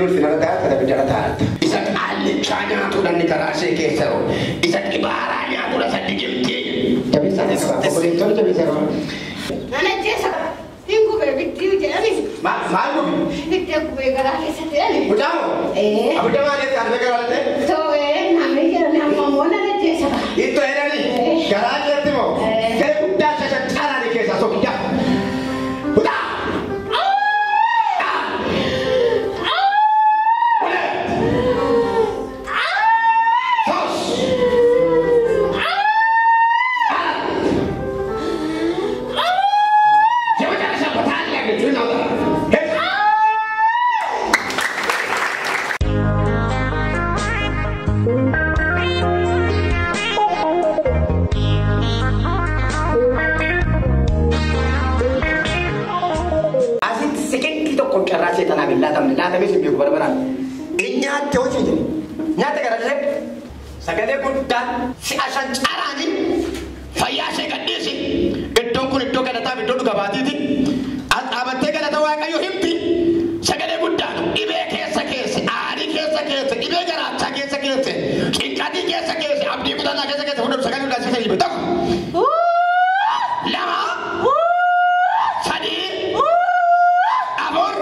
ulfina taata abidda taata. Isa qaallichaa nyaatuudhaan ni karaa ishee keessa jiru. Isa dhibaaraa nyaatuudha isa digimtee. Jabeessaa ta'e qaba. Obboleettonni jabeessaa qaba. Nana jeessa hin gubee biddii jedhani. Maal gubi? Biddee gubee garaa keessatti jedhani. Mucaamoo? Abidda maal jettee argee garaa lattee? Too'ee namni jedhani amma immoo nana jeessa qaba. Ittoo jedhani garaa keessatti moo? Garee guddaa shashan caalaanii keessaa soqiddaa. Kutaa! Nyaata gara dirree sagalee guddaan si'a shan caraani fayyaa ishee gadhiisi. Iddoon kun iddoo galataa iddoo dhugabaatiiti. As dhaabattee galata Waaqayyo himti. Sagalee guddaan dhibee keessa keesse, aarii keessa keesse, dhibee garaachaa keessa keesse, cinqatii keessa keesse, abdii kutannaa keessa keesse hundum sagalee guddaan si'a shan tokko. Lama. Sadii. Afur.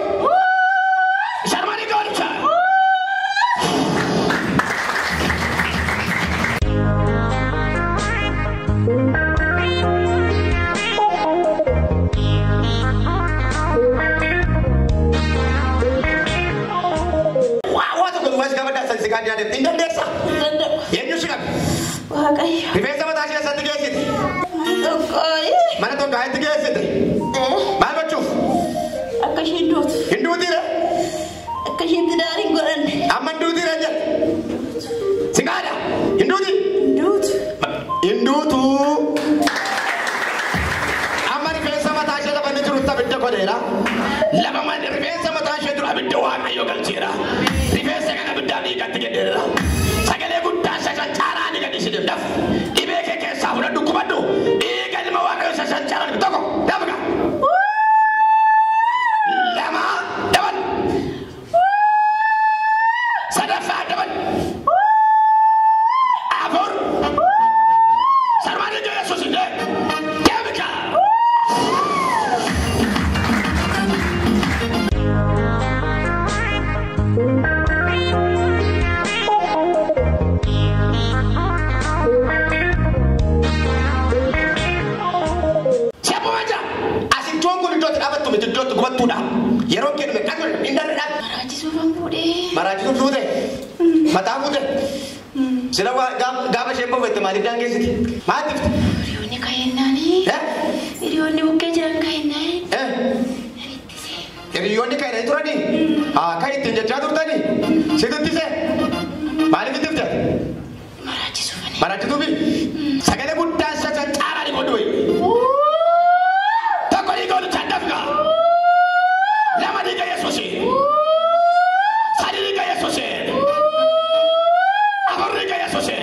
Sharmanii goolcha. Rifeensa mataa ishee eessatti geessite? Mana tokkaayetti geessite? Maal gochuuf? Akka isheen duutu. Hin duutiire? Akka isheen tidaarii hin godhanne. Amma hin duutiire jedhe? Sigaadha? Hin duuti? Duutu. Hin duutu. Amma rifeensa mataa ishee lafa inni jirutti abidda godheera. Lafa rifeensa mataa ishee dura abidda Waaqayyo galcheera. Rifeensa kana abiddaan dhiigatti geddeera. Sagalee guddaa shashan caalaa ni gadi ishee daf. Dhibee kee keessaa fudhadhu qubadhu. Dhiiga ilma Waaqayyo shashan caalaa tokko dabga. Lama dabal. Sadaffaa dabal. Afur. Sarmaan ija Yesuus illee. Deebika. Iddootti gubattuudha. Yeroo kennume kan hin danda'an. Maraachisuufan fuudhee. Maraachisuuf fuute? Mataa fuute? Sila gaafa isheen bofette maaliif daangeessiti? Maal tifte? Hiriyoonni ka'ennaanii. Hiriyoonni bukkee jiran ka'ennaanii. Hiriyoonni ka'ennanii turanii? Haa kan ittiin jechaa turtanii? Situ ittise? Maaliif ittifte? Maraachisuufani. Maraachisuufi? Sagalee guddaan shashan caalaa ni godhu. Tokko ni godhu chandafga. Lama dhiiga Yesuusi. Sadi dhiiga Yesuusi. Afur dhiiga Yesuusi.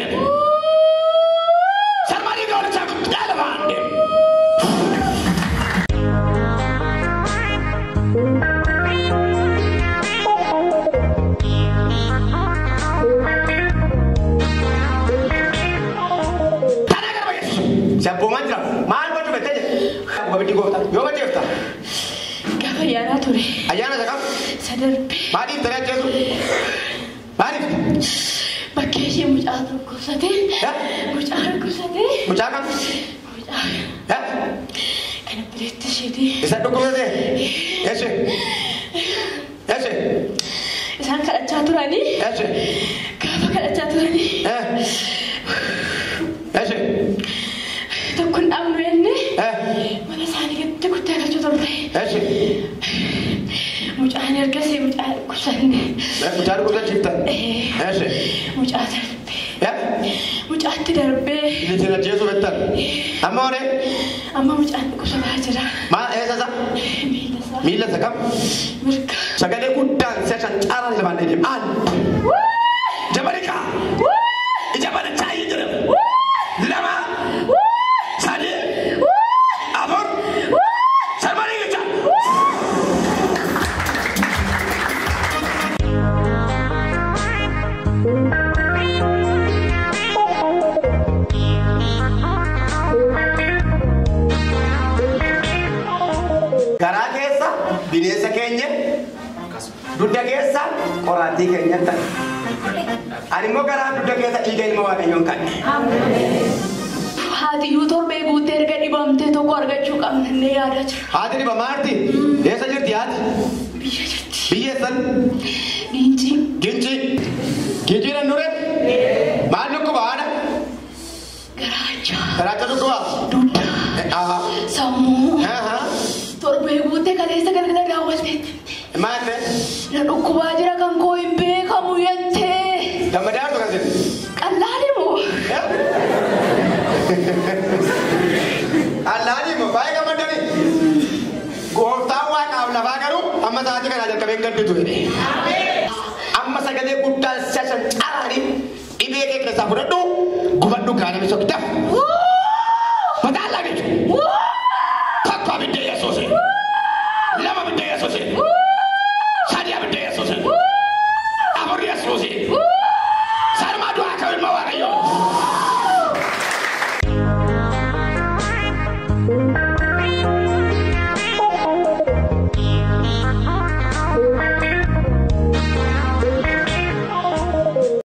Sarma dhiiga olichaa guddaa lamaan deemu. Tanaa garba Yesuusi. Sabboomaan jira. Maal gochuu beektee jira? Abiddi gooftaa. Yoo macheefta? Gaafa ayyaanaa ture. Ayyaana isa kam? Isa darbe. Maaliif taree ajjeesu? Maaliif? Bakkee ishee mucaa dhukkubsatee. Mucaa dhukkubsatee. Mucaa kam? Mucaa. Kan obboleetti isheeti. Isa dhukkubsatee? Eeshe? Eeshe? Isaan kadhachaa turanii. Eeshe? Gaafa kadhachaa turanii. Eeshe? Tokko hin dhaabnu jennee. Mana isaanii gadi guddaa galchuu turre. Eeshe? Mucaan ergasii mucaa dhukkubsanne. Mucaa dhukkubsachiiftan? Eeshe? Mucaa darbee. Mucaatti darbee. Isin ajjeesuu fettan? Amma horee? Amma mucaan dhukkubsataa jira. Maal eessa isa? Miila isaa. Miila isa kam? Mirga. Sagalee guddaan si'a shan caalaa lamaan deemu. Aan. Jabalika. Ija balichaa hin jiran. Lama. Sadi. Afur. Sarmanii jecha. Garaa keessa bineensa keenya dugda keessa qoraattii keenya ta'e. Ani immoo garaa dugda keessa dhiiga ilma Waaqayyoon kadhe. Haatiyyuu torbee guuttee erga dhibamtee tokko argachuu qabna inni yaadaa jira. Haati dhibamaarti. Eessa jirti haati? Biyya jirti. Biyya eessan? Giincii. Gincii. Ginciin dure? Maal dhukkuba haadha? Garaacha. Garaacha dhukkuba? Dugda. Aha. Sammuu. Aha. Torbee guuttee kaleessa galgala daawwalteetti. Maal ta'e? Na dhukkubaa jira kan koo hin beekamu jettee. Gammadaa jirtu kan jirti? Qallaali moo? Allaanii moo baay'ee gammadanii? Gooftaan waaqaaf lafaa garuu amma sa'aatii kanaa jalqabee hin gadditu jedhe. Amma sagalee guddaan si'a shan caraanii dhibee kee keessaa fudhadhu gubadhu kaanami sokdaaf.